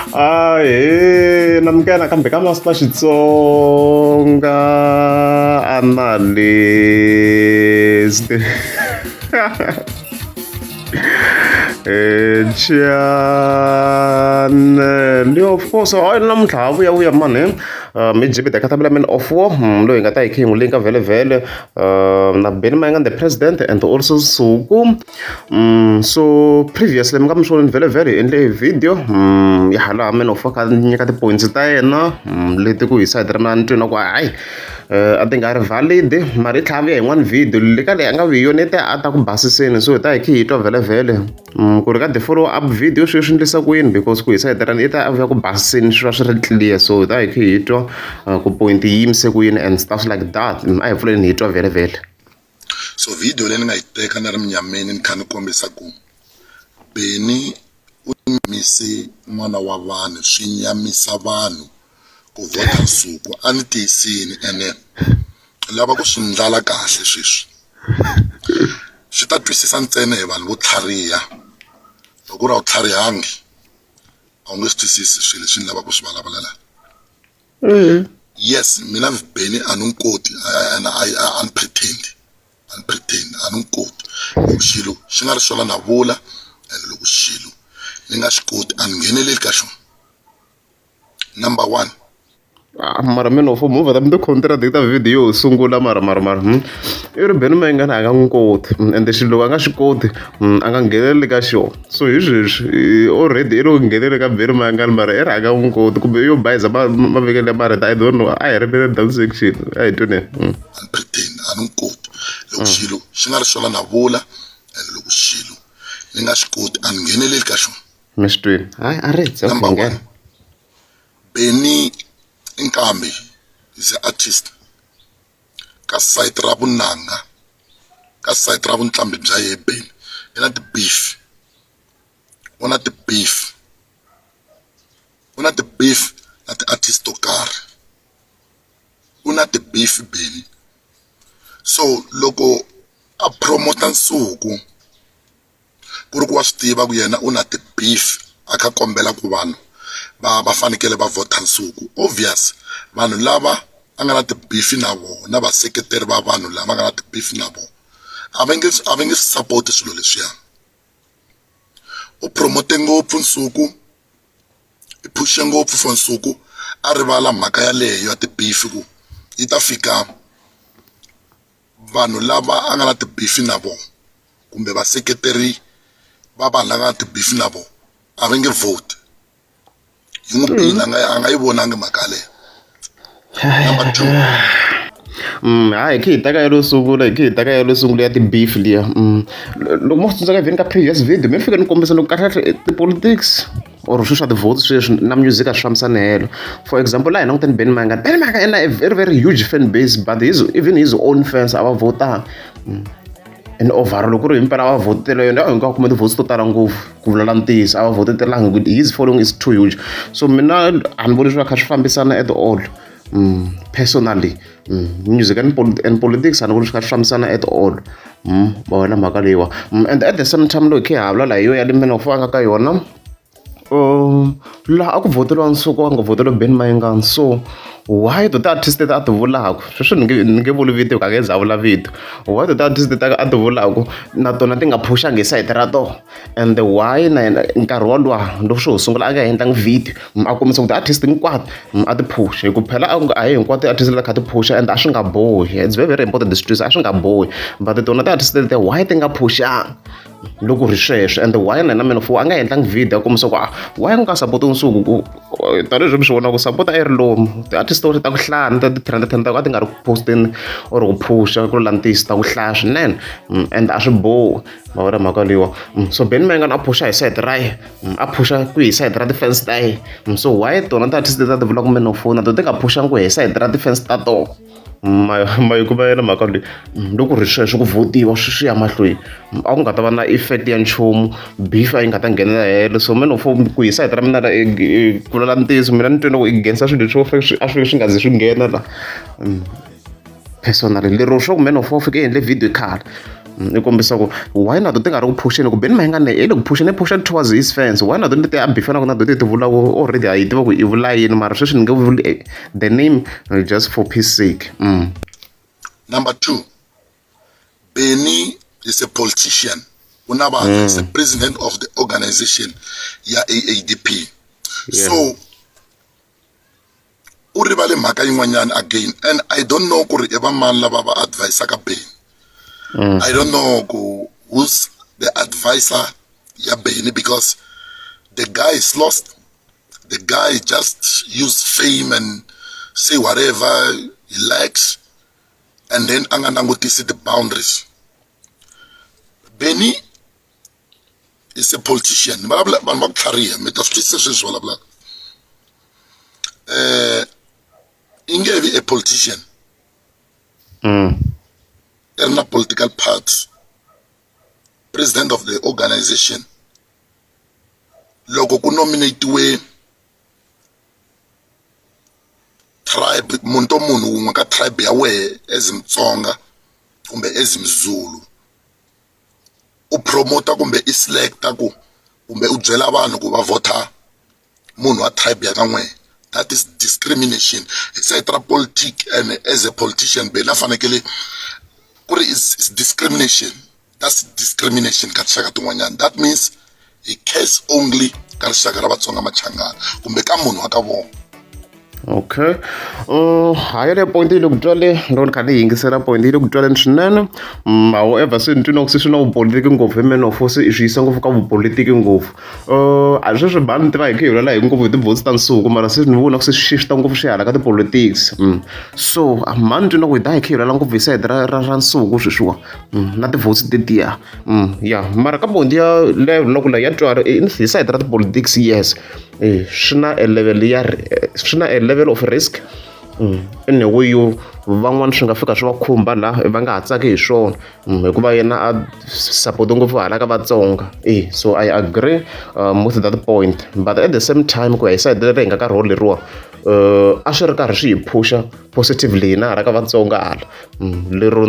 Ahee namukela nakambe ka Master Xitsonga Analyst channel of course hayi namuntlha ha vuya vuya mani mi jibida khatabela man of war loyi hi nga ta hi khe hi n'wi linka vhele vhele na Benny Mayengani the president and also Nsuku So previously mi nga mi swi vonile vhele vhele hi endle video ya hala man of a nyika ti-points ta yena leti ku hi sayiti ra mina ni twe na ku hayi a ti nga ri valid mara yi tlhela a vuya hi yin'wani video le ka leyi a nga vuyi yona i te a ta ku basiseni so hi ta hi khe hi twa vhele vhele ku ri ka the follow up video sweswi swi endlisa ku yini because ku hi sayiti ra i ta a vuya ku basiseni swi va swi ri clear so hi ta hi khe hi twa ku point yi yimise ku yini and stuff like that a hi pfuleni hi twa vhele vhele. So video leyi ni nga yi teka ni ri munyameni ni kha ni kombisa ku Benny u nyamise n'wana wa vanhu swi nyamisa vanhu ku vhota nsuku a ni tiyisini ene lava ku swi ndlala kahle sweswi swi ta twisisa ntsena hi vanhu vo tlhariha loko ku ri a wu tlharihangi a wu nge swi twisisi swilo leswi ni lavaka ku swi vulavula la. Yes mina Benny a ni n'wi koti and a ni pretend a ni pretend a ni n'wi koti loko xilo xi nga ri xona na vula and loko xilo ni nga xi koti a ni ngheneleli ka xona number one. Ah, mara mina of movha ta mi ti contradicta video yo sungula mara mara mara i ri Benny Mayengani a nga n'wi koti ende xilo loko a nga xi koti a nga ngheneleli ka xona so hi sweswi already i ri ku ngheneleli ka Benny Mayengani mara i ri a nga n'wi koti kumbe yo bayiza mavekelo ya marito I don't know a hi ri down section a hi tweni. A ni pretend a ni n'wi koti loko xilo xi nga ri xona na vula and loko xilo ni nga xi koti a ni ngheneleli ka xona. Mi swi twini hayi a ri Number one Benny Nkambi is a artist ka site ra vunanga ka site ra vuntlambhi bya yehe Benny i na ti-beef u na ti-beef u na ti-beef na ti-artist to karhi u na ti-beef Benny so loko a promote Nsuku ku ri ku wa swi tiva ku yena u na ti-beef a kha a kombela ku vanhu va va fanekele va vhota Nsuku obvious vanhu lava a nga na ti-beef na vona vaseketeri va vanhu lava nga na ti-beef na vona a va nge a va nge swi support swilo leswiya u promote ngopfu Nsuku i phuxe ngopfu for Nsuku a rivala mhaka yaleyo ya ti-beef ku yi ta fika vanhu lava a nga na ti-beef na vona kumbe vaseketeri va vanhu lava nga na ti-beef na vona a va nge vote yi n'wi bile a nga a nga yi vonangi mhaka yaleyo number 2. Hayi hi khe hi teka yalo sungula hi khe hi teka yalo sungula ya ti-beef liya loko mo swi tsundzuka vheni ka previous video mi fike ni kombisa loko kahlekahle ti-politics or swilo swa ti-vote sweswi na music a swi fambisani helo for example laha hi languteni Benny Mayengani Benny Mayengani i na a very very huge fan base but his even his own fans a va vhotanga and overall loko ku ri himpela a va vhotela yona a hi nga kuma ti-votes to tala ngopfu ku vulavula ntiyiso a va vhotetelanga his following is too huge so mina a ni voni swi va kha swi fambisana at all personally music and, and politics a ni voni swi kha swi fambisana at all va wena mhaka leyiwa and at the same time loko hi kha hi vulavula hi yo ya le mina ku fana ka yona laha a ku vhoteriwa Nsuku a nga vhoteriwi Benny Mayengani so why to ti-artist leti a ti vulaka sweswi ni nge ni nge vuli vito hi ku a nge za a vula vito why to ti-artist leti a ti vulaka na tona ti nga phuxangi hi sayiti ra tona and why na yena nkarhi woluwa loko swo sungula a nga endlangi video a kombisa ku ti-artist hinkwato a ti phuxa hi ku phela a a hi hinkwato ti-artist leti kha ti phuxa and a swi nga bohi it's very very important swi twisisa a swi nga bohi but tona ti-artist leti why ti nga phuxanga loko ri sweswo and why na yena Man of War a nga endlangi video a kombisa ku a why ku nga support Nsuku ku tanihileswi mi swi vonaka ku support a yi ri lomu ti-artist to ta ku hlaya na ti trend trend ta ku a ti nga ri ku posteni or ku phusha ku langutisa ta ku hlaya swinene and a swi bohi ma vona mhaka leyiwa so Benny Mayengani a phusha hi sayiti ra yena a phusha ku hi sayiti ra ti-fans ta yena so why tona ti-artist leti a ti vulaka Man of War na tona ti nga phuxangi ku hi sayiti ra ti-fans ta tona ma ma yi kuma yena mhaka leyi loko ri sweswo ku vhotiwa swi swi ya mahlweni a ku nga ta va na effect ya nchumu beef a yi nga ta nghenela helo so man of ku hi sayiti ra mina ra ku vulavula ntiyiso mina ni twe loko i nghenisa swilo leswi swo a swi swi nga zi swi nghena la personally lero swa ku man of fike endle video khale. I kombisa ku why na to ti nga ri ku phusheni ku Benny Mayengani i le ku phusheni i phusha towards his fans why na to leti a bifanaka na to ti vulaka already ha yi tiva ku i vula yini mara sweswi ni nge vuli the name just for peace sake. Number 2, Benny is a politician. U na vanhu, is the president of the organization ya AADP. So u rivale mhaka yin'wanyana again and I don't know ku ri i va mani lava va advisaka Benny. I don't know ku who's the advisor ya Benny because the guy is lost. The guy just use fame and say whatever he likes and then a nga langutisi the boundaries. Benny is a politician. Vulavula vanhu va ku tlhariha mi ta swi twisisa sweswi vulavulaka. I nge vi a politician. I ri na political party. President of the organization. Loko ku nominatiwe tribe munhu to munhu wun'we ka tribe ya wehe as Mutsonga kumbe as Mzulu u promoter kumbe i selector ku kumbe u byela vanhu ku va vhota munhu wa tribe ya ka n'wehe that is discrimination hi side ra politic and as a politician Benny a fanekele ku ri is discrimination that's discrimination ka tinxaka tin'wanyana that means he cares only ka rixaka ra Vatsonga Machangana kumbe ka munhu wa ka vona. Okay, hayi le point yi le ku twaleni loko ni kha ni yingisela point yi le ku twaleni swinene. However se ni twi na ku se swi na vupolitiki ngopfu hi man of se i swi yisa ngopfu ka vupolitiki ngopfu. A sweswi ba ni tiva hi kha hi vulavula hi ngopfu hi ti-votes ta nsuku mara se ni vona ku se swi shift ngopfu swi hala ka ti-politics. So mhani ni twi na ku hi ta hi kha hi vulavula ngopfu hi sayiti ra ra ra nsuku sweswiwa na ti-votes tetiya. Ya mara ka point ya leyo loko la ya twala hi sayiti ra ti-politics yes. Swi na a level ya swi na a level of risk in a way yo van'wani swi nga fika swi va khumba la va nga ha tsaki hi swona hikuva yena a support ngopfu hala ka Vatsonga. So I agree with that point but at the same time ku ya hi sayiti leri hi nga ka rona leriwa a swi ri karhi swi hi phusha positively hina hala ka Vatsonga hala. Lero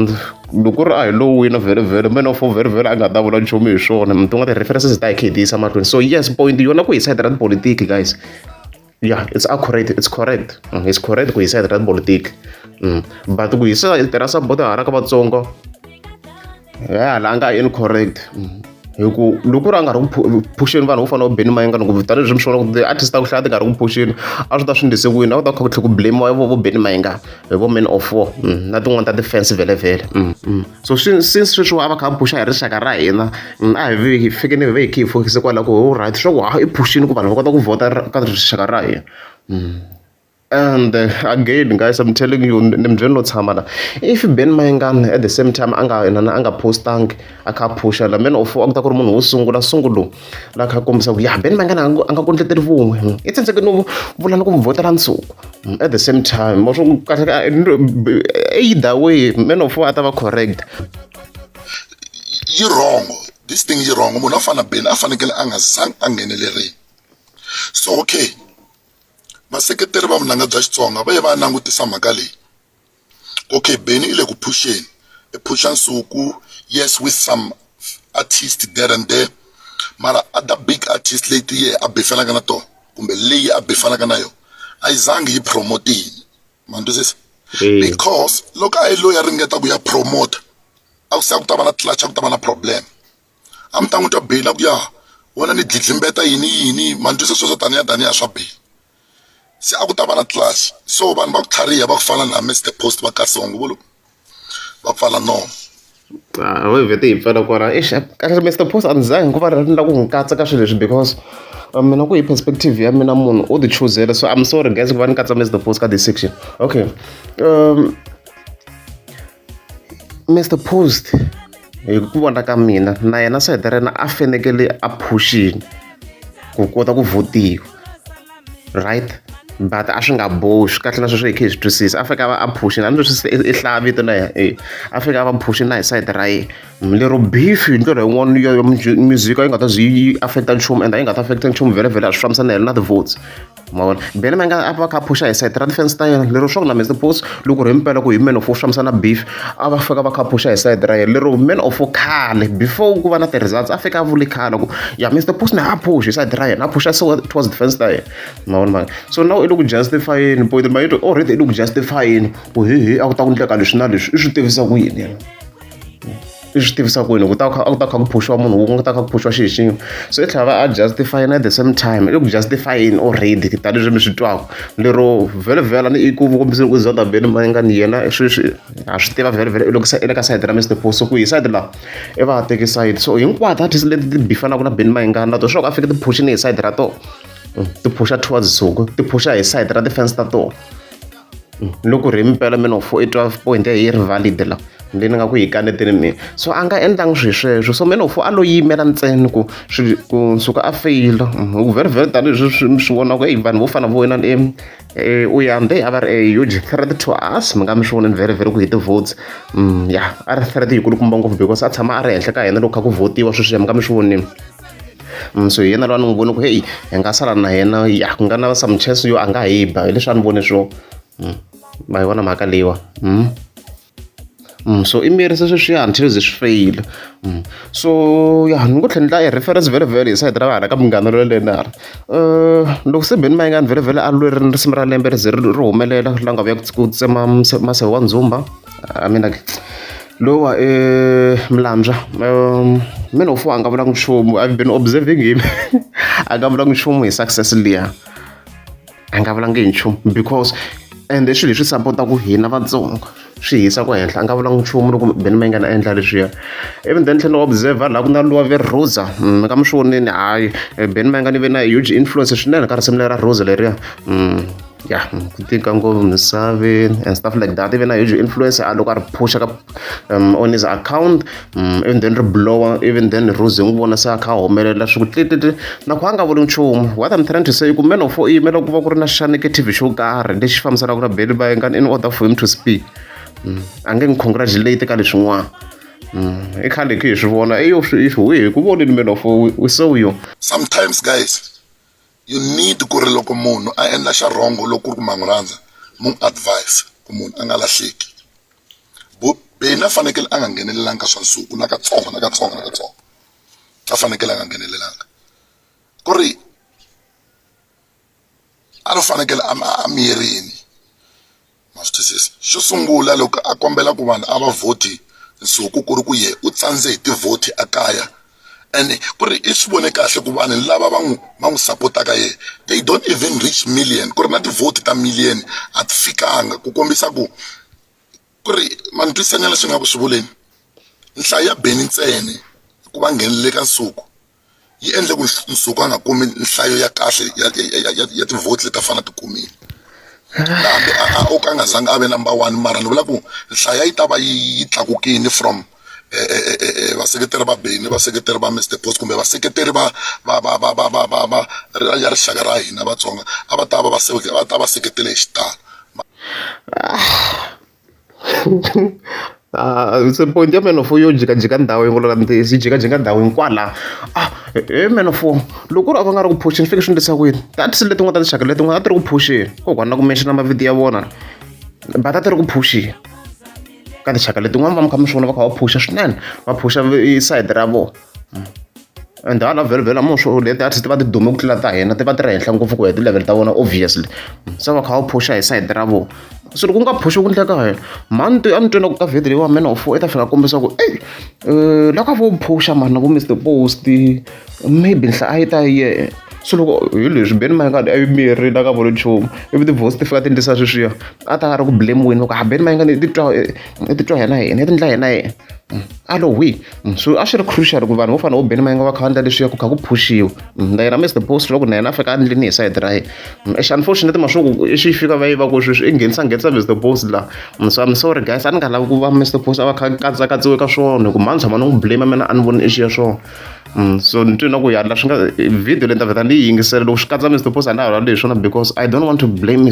loko ku ri a hi lowu wina vhele vhele man of vhele vhele a nga ta vula nchumu hi swona tin'wana ti-references ta hi kha hi ti yisa mahlweni. So yes, point yona ku hi sayiti ra tipolitiki guys, yeah, it's accurate, it's correct, it's correct ku hi sayiti ra tipolitiki, but ku hi sayiti ra support hala ka Vatsonga hala a nga incorrect hi ku loko ku ri a nga ri ku phusheni vanhu vo fana na Benny Mayengani ngopfu tanihileswi mi swi vona ku ti-artist ta ku hlaya ti nga ri ku phusheni a swi ta swi endlise ku yini a ku ta kha ku tlhela ku blame-iwa vo Benny Mayengani hi vo man of war na tin'wani ta ti-fans vhele vhele. So since sweswiwa a va kha va phusha hi rixaka ra hina a hi vi hi fikeni hi ve hi kha hi focus kwala ku all right swa ku ha i phushini ku vanhu va kota ku vhota ka rixaka ra hina. And again guys, I'm telling you ni mi byeli no tshama la if Benny Mayengani at the same time a nga inana a nga postangi a kha a phusha la man of a ku ta ku ri munhu wo sungula sungulo la kha a kombisa ku ya Benny Mayengani a nga kondleteli vun'we i tsandzeke no vula na ku vhotela nsuku at the same time swo kahle either way man of a ta va correct. Yi wrong this thing yi wrong munhu a fana Benny a fanekele a nga zangi a nghenelerile. So okay vaseketeri va vunanga bya Xitsonga va ye va langutisa mhaka leyi okay Benny i le ku phusheni i phusha nsuku yes with some artist there and there mara other big artist leti yehe a bifelaka na tona kumbe leyi a bifanaka na yona a yi zangi yi promotile ma ni twisisa because loko a yi loyi a ringeta ku ya promote a ku se a ku ta va na clutch a ku ta va na problem a mi ta n'wi twa Benny a ku ya wena ni dlidlimbeta yini yini ma ni twisisa sweswo taniya taniya swa Benny se a ku ta va na clash so vanhu va ku tlhariha va ku fana na Mr Post va Kasongo vo va pfala nomu. We vhete hi pfala kwala eish kahle Mr Post a ni zangi ku va ni lava ku n'wi katsa ka swilo leswi because mina ku hi perspective ya mina munhu u ti chuzela so I'm sorry guys ku va ni katsa Mr Post ka this section. Okay, Mr Post hi ku vona ka mina na yena sayiti ra yena a fanekele a phushini ku kota ku vhotiwa right but a swi nga bohi swi kahle na sweswo hi kha hi swi twisisa a fika a va a phushini hambi leswi i hlaya vito na yena e a fika a va phushini na hi sayiti ra yena lero beef hi ndlela yin'wana ya music a yi nga ta zi yi affect-a nchumu and a yi nga ta affect-a nchumu vhele vhele a swi fambisana na yena na ti-votes. Ma vona, Benny Mayengani a va a kha a phusha hi sayiti ra ti-fans ta yena, lero swa ku na Mister Post loko ri himpela ku hi man of swi fambisana na beef, a va fika va kha phusha hi sayiti ra yena. Lero man of khale before ku va na ti-results a fika a vule khale ku ya Mister Post na a push hi sayiti ra yena, a phusha so towards defense ta yena. Ma vona mhaka, so now i le ku justify-eni point ma yi already i le ku justify-eni ku he he a ku ta ku endleka leswi na leswi, i swi tivisa ku yini yena? I swi tivisa ku yini ku ta kha a ku ta kha ku phuxiwa munhu wun'we, ku ta kha ku phuxiwa xilo xin'we? So i tlhela va a justify na at the same time i le ku justify-eni already tanihileswi mi swi twaka. Lero vhele vhele ni i ku kombiseni ku Zota Benny Mayengani yena sweswi ha swi tiva vhele vhele i le i le ka sayiti ra Mister Post, ku hi sayiti laha i va a teke sayiti. So hinkwato artist leti ti bifanaka na Benny Mayengani na tona swa ku a fike ti phuxini hi sayiti ra tona, ti phusha towards Zuku, ti phusha hi sayiti ra ti-fans ta tona. Loko ri himpela man of i twa point ya yi ri valid la leyi ni nga ku yi kaneteni mina, so a nga endlangi swilo sweswo. So man of a lo yimela ntsena ku swi ku suka a feyila ku very very tanihileswi mi swi vonaka eyi vanhu vo fana vo yena u yande a va ri a huge threat to us. Mi nga mi swi voneni very very ku hi ti-votes, ya a ri threat yikulukumba ngopfu because a tshama a ri henhla ka hina loko kha ku votiwa sweswiya, mi nga mi swi vonini. So hi yena loyi a ni n'wi voni ku heyi hi nga sala na yena, ya ku nga na some chance yo a nga hi ba, hi leswi a ni vone swona. Ma yi vona mhaka leyiwa? So i mirise sweswiya until ze swi feyila. So ya ni ngo tlhela ni endla e reference vhele vhele hi sayiti ra hala ka Munghana Lonene. Loko se Benny Mayengani vhele vhele a lwerile risimu ra lembe ri ze ri humelela la nga vuya ku tsema maseve wa ndzumba, I mean like lowa Mlandzwa, man of a nga vulanga nchumu. I've been observing him, a nga vulanga nchumu hi success liya, a nga vulangi hi nchumu because ende swilo leswi sapotaka hina Vatsonga swi hisa ku henhla. A nga vulanga nchumu loko Benny Mayengani a endla leswiya. Even then tlhela observer laha ku na luwa ve Rosa, mi nga mi swi vonini, hayi Benny Mayengani ve na huge influence swinene ka risimu leri ra Rosa leriya, ya ku tika ngopfu misaveni and stuff like that. I ve na huge influence a loko a ri phusha ka on his account, even then ri blower, even then Rose hi n'wi vona se a kha a humelela swi ku tlititi na ku a nga vuli nchumu. What I'm trying to say ku man of i yimela ku va ku ri na xa negative xo karhi lexi fambisanaka na Benny Mayengani in order for him to speak. A nge n'wi congratulate ka leswin'wana. I khale hi kha hi swi vona eyo hi ku vonini man of we saw you. Sometimes guys, you need ku ri loko munhu a endla xa wrong, loko ku ri ku ma n'wi rhandza, mu n'wi advise ku munhu a nga lahleki. Benny a fanekele a nga nghenelelanga ka swa Nsuku na katsongo, na katsongo, na katsongo. A fanekele a nga nghenelelanga, ku ri a ri fanekele a miyerini. Ma swi twisisa? Xo sungula, loko a kombela ku vanhu a va vhoti Nsuku, ku ri ku ye u tsandze hi tivhoti a kaya, and ku ri i swi vone kahle ku vanhu lava va n'wi sapotaka ye, they don't even reach million, ku ri na tivhoti ta million a ti fikanga, ku kombisa ku ku ri ma ni twisisanyana leswi nga ku swi vuleni. Nhlayo ya Benny ntsene ku va nghenelele ka Nsuku yi endle ku Nsuku a nga kumi nhlayo ya kahle ya tivhoti leti a fanele a ti kumile, na hambi a o ka a nga zanga a ve number one, mara ni vula ku nhlayo yi ta va yi tlakukile from vaseketeri va Benny, vaseketeri va Mr Post, kumbe vaseketeri va ya rixaka ra hina Vatsonga, a va ta va va ta va seketele hi xitalo. Se point ya man of yo jikajika ndhawu yi ngo yi jikajika ndhawu hinkwala. Ah, he man of, loko ku ri a va nga ri ku phusheni, fike swi endlisa ku yini? Ti-artist letin'wana ta tinxaka letin'wana a ti ri ku phusheni, kokwana na ku mention mavito ya vona, but a ti ri ku phusheni ka tinxaka letin'wana, va mi kha mi swi vona va kha va phusha swinene, va phusha side ra vona. And hala vhele vhele mo swo leti artist va ti dume ku tlula ta hina, ti va ti ri henhla ngopfu ku ya hi ti-level ta vona obviously, se va kha va phusha hi side ra vona. So loko ku nga phuxi ku endleka yini? Mhani a ni twi na ku ka video leyiwa man of i ta fika a kombisa ku eyi la ka vo phusha mani na vo Mister Post, maybe nhlayo a yi ta ye. So loko hi leswi Benny Mayengani a yimerile a nga vuli nchumu, ivi ti-votes ti fika ti endlisa sweswiya, a ta ri ku blame-weni ku a Benny Mayengani i titwa i titwa hina hina i tindla hina yena a lo hwi. So a swi ri crucial ku vanhu vo fana na vo Benny Mayengani va kha va endla leswiya ku kha ku phushiwa na yena Mister Post, loko na yena a fika a endlini hi sayiti ra yena. Exi unfortunately ma swo ku xi fika va yiva ku sweswi i nghenisa nghenisa Mister Post la. So I'm sorry guys, a ni nga lavi ku va Mister Post a va kha katsakatsiwe ka swona, hi ku mhani tshama ni n'wi blame mina, a ni voni issue ya swona. So ni twi na ku ya la swi nga video leyi ni ta vheta ni yi yingisela loko swi katsa Mister Post, a na ha vulavuli hi swona because I don't want to blame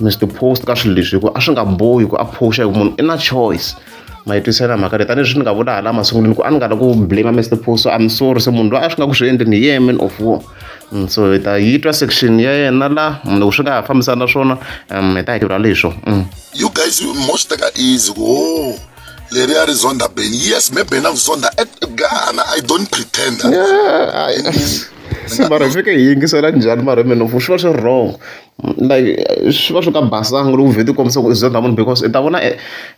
Mr Post ka swilo leswi, hikuva a swi nga bohi ku a phusha, hi ku munhu i na choice. Ma yi twisisa na mhaka leyi tanihileswi ni nga vula hala masungulweni ku a ni nga lavi ku blame Mister Post so I'm sorry se munhu loyi a swi nga ku swi endleni hi yena man of war. So hi ta yi twa section ya yena la loko swi nga ha fambisani na swona hi ta yi vula leswo. You guys mo swi teka easy ku oh leriya ri zonda Benny yes me Benny a ku zonda Ghana I don't pretend. Se mara hi fike hi yingisela njhani mara man of swi va swi wrong like swi va swi nga basanga loko vhete u kombisa ku i zonda munhu because i ta vona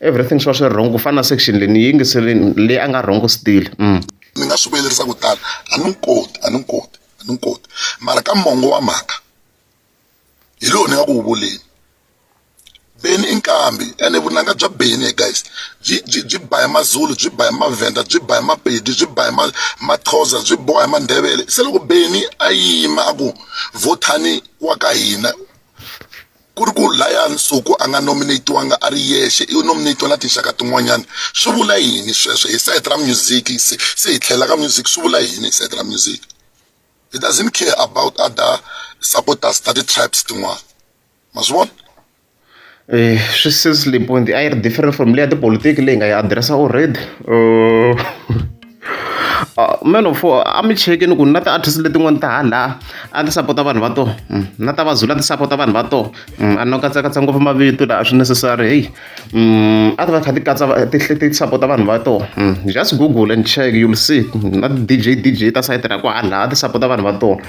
everything swi va swi wrong ku fana na section leyi ni yi yingiseleni leyi a nga wrong still. Ni nga swi vuyelerisa ku tala a ni koti a ni koti a ni koti mara ka mongo wa mhaka hi lowu ni nga ku wu vuleni Benny i nkambi ene vunanga bya Benny guys byi byi byi ba hi Mazulu byi ba hi Mavhenda byi ba hi Mapedi byi ba hi Maxhosa byi boha hi Mandebele se loko Benny a yima a ku vhothani wa ka hina ku ri ku laya Nsuku a nga nominate-wanga a ri yexe i nominate-wa na tinxaka tin'wanyana swi vula yini sweswo hi sayiti ra music se se hi tlhela ka music swi vula yini hi sayiti ra music he doesn't care about other supporters ta ti-tribes tin'wana ma swi vona. Swi sesi leyi point a yi ri different from leya tipolotiki leyi nga yi address-a already man of four a mi chekini ku na ti-artist letin'wana ta hala a ti sapota vanhu va tona na ta Mazulu a ti sapota vanhu va tona a no katsakatsa ngopfu mavito laha a swi necessary heyi a ti va kha ti katsa ti ti sapota vanhu va tona just google and check you'll see na ti-D_J D_J ta sayiti ra kwahala a ti sapota vanhu va tona.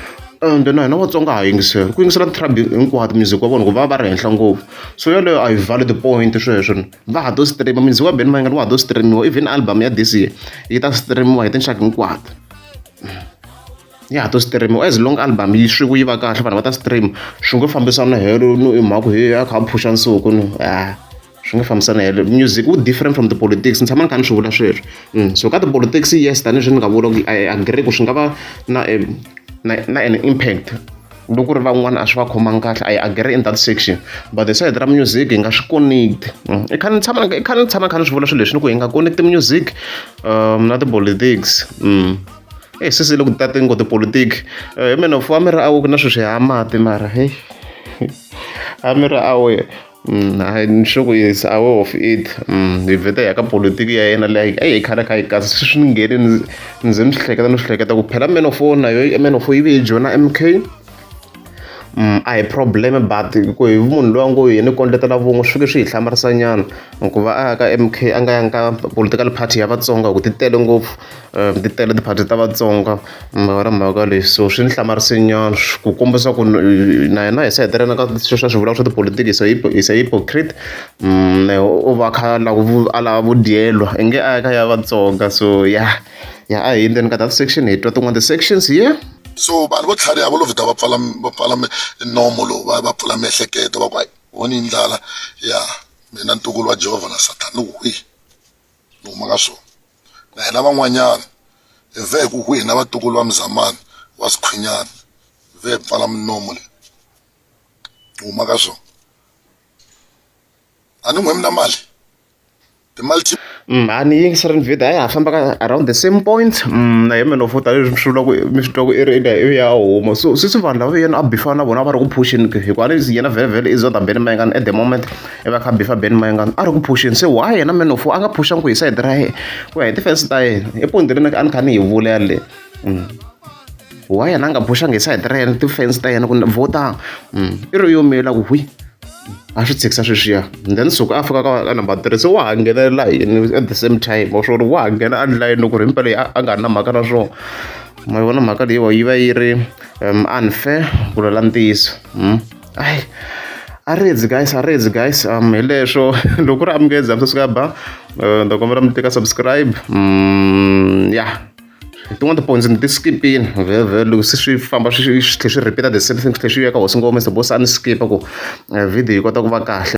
Ende na hina Vatsonga ha yingisela ku yingisela ti-tribe hinkwato music wa vona ku va va ri henhla ngopfu so yeleyo a yi valid point sweswo va ha to stream music wa Benny Mayengani wa ha to stream-iwa even album ya this year yi ta stream-iwa hi tinxaka hinkwato ya ha to stream-iwa as long album yi swi yi va kahle vanhu va ta stream swi ngo fambisana helo no i mhaka hi a kha a phusha nsuku no a. Swi nga fambisani helo music wu different from ti-politics ni tshama ni kha ni swi vula sweswo so ka ti-politics yes tanihileswi ni nga vula ku I agree ku swi nga va na na na an impact loko ku ri van'wana a swi va khomangi kahle I agree in that section but the side ra music hi nga swi connect i khale ni tshama i khale ni tshama ni kha ni swi vula swilo leswi ni ku hi nga connect music na ti-politics eyi se se le ku tateni ngo tipolotiki hi mina a mi ri a ku na swilo swi ya mati mara heyi a mi ri a Hayi ni sure ku is aware of it hi vheta hi ya ka politiki ya yena leyi a yi khale kha yi kasa se swi ni nghenini ni ze ni swi hleketa ni swi hleketa ku phela man of war na yo man of war yi ve yi joyina M_K a hi problem but ku hi munhu loyi a ngo yena i kondletela vun'we swi fike swi hi hlamarisa nyana ku va a ya ka M_K a nga yangi ka political party ya Vatsonga hi ku ti tele ngopfu ti tele ti-party ta Vatsonga. Ma vona mhaka leyi so swi ni hlamarise nyana ku kombisa ku na yena hi sayiti ra yena ka sweswi a swi vulaka swa tipolotiki is a is a hypocrite u va a kha a lava ku a lava vudyelwa i nge a ya ka ya Vatsonga so ya ya a hi hundzeni ka that section hi twa tin'wana ti-sections here. So vanhu vo tlhariha vo lo vheta va pfala va pfala nomo lowu va va pfula miehleketo va ku hayi voni ndlala ya mina ntukulu wa Jehovha na Sathana ni ku hwi ni huma ka swona. Na hina van'wanyana hi vhe hi ku hwi hina vatukulu va Mzamani wa Skhwinyana hi vhe hi pfala minomu leyi hi huma ka swona a ni n'we mi na mali timali ti A ni yingiserini video a ya ha famba ka around the same point na hi mina futa leswi swi vula ku mi swi twa ku i ri i ya huma so sweswi vanhu lava yena a bifa na vona a va ri ku phusheni hi ku a ni yena vhele vhele i zonda Benny Mayengani at the moment i va kha a bifa Benny Mayengani a ri ku phusheni se why yena man of a nga phuxangi ku hi sayiti ra yena ku ya hi ti-fans ta yena i point leyi a ni kha ni yi vula yaleyo why yena a nga phuxangi hi sayiti ra yena ti-fans ta yena ku vhotang i ri yo miyela ku hwi a swi tshikisa sweswiya then suka a fika ka number 3 se wa ha nghenelela yini at the same time wa swi vona wa ha nghena a line ku ri himpela a nga ri na mhaka na swona ma yi vona mhaka leyiwa yi va yi ri unfair ku lwela ntiyiso Hayi a ri guys a ri guys hi leswo loko ku ri a mi nge za mi subscribe ni ta kombela mi teka subscribe ya tin'wana ti-points ni ti skip-ini vhele loko se swi famba swi swi tlhela swi repeat the same thing swi tlhela swi ya ka hosi ngoma se bosa a ni skip-a ku video yi kota ku va kahle.